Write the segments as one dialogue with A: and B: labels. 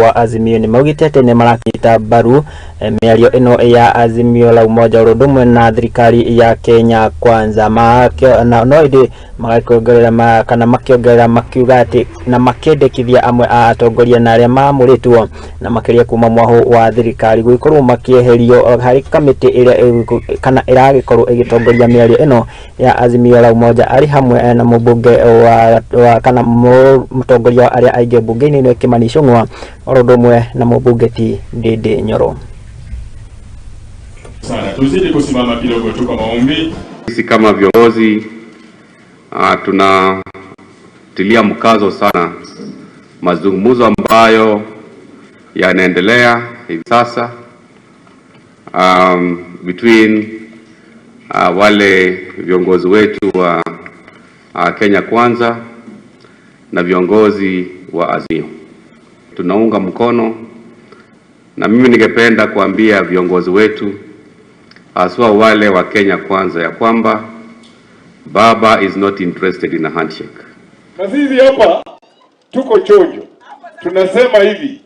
A: Wa Azimio nĩ maugĩte atĩ nĩ maranyita mbaru mĩario ĩno ya Azimio la Umoja ũndũ ũmwe na thirikari ya Kenya Kwanza na no ĩndĩ magakĩongerera kana makĩongerera makiuga atĩ na makĩendekithia amwe a atongoria na arĩa mamũrĩtwo na makĩria kuma mwahũ wa thirikari gũgĩkorwo makĩeherio harĩ kamĩtĩ ĩrĩa kana ĩragĩkorwo ĩgĩtongoria mĩario ĩno ya Azimio la Umoja arĩ hamwe na mũmbunge wa kana mũtongoria wa arĩa aingĩ mbunge-inĩ ĩno Kimani Ichung'wa oro ũndũ ũmwe na mũmbunge ti Ndindi Nyoro.
B: Sana tuzidi kusimama kidogo tu kwa maombi.
C: Sisi kama viongozi tunatilia mkazo sana mazungumzo ambayo yanaendelea hivi sasa between wale viongozi wetu wa Kenya Kwanza na viongozi wa Azimio. Tunaunga mkono, na mimi ningependa kuambia viongozi wetu haswa wale wa Kenya Kwanza ya kwamba Baba is not interested in a handshake.
B: Na sisi hapa tuko chonjo, tunasema hivi,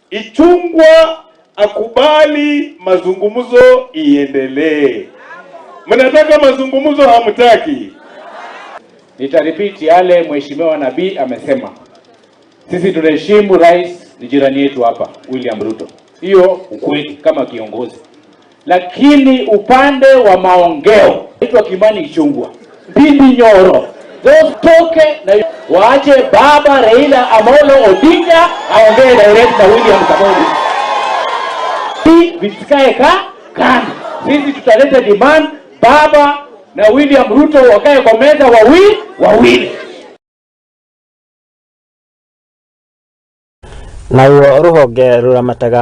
B: Ichung'wah akubali mazungumzo iendelee. Mnataka mazungumzo, hamtaki?
D: Nitarepeat yale mheshimiwa Nabii amesema. Sisi tunaheshimu rais, ni jirani yetu hapa William Ruto, hiyo ukweli kama kiongozi, lakini upande wa maongeo naitwa Kimani Ichung'wah, Ndindi Nyoro, those toke na waache baba Raila Amolo Odinga aongee direct na William Samoei, visikae ka kando. Sisi tutaleta demand baba na William Ruto wakae kwa meza wawili wawili.
A: Naruo rũhonge rũramataga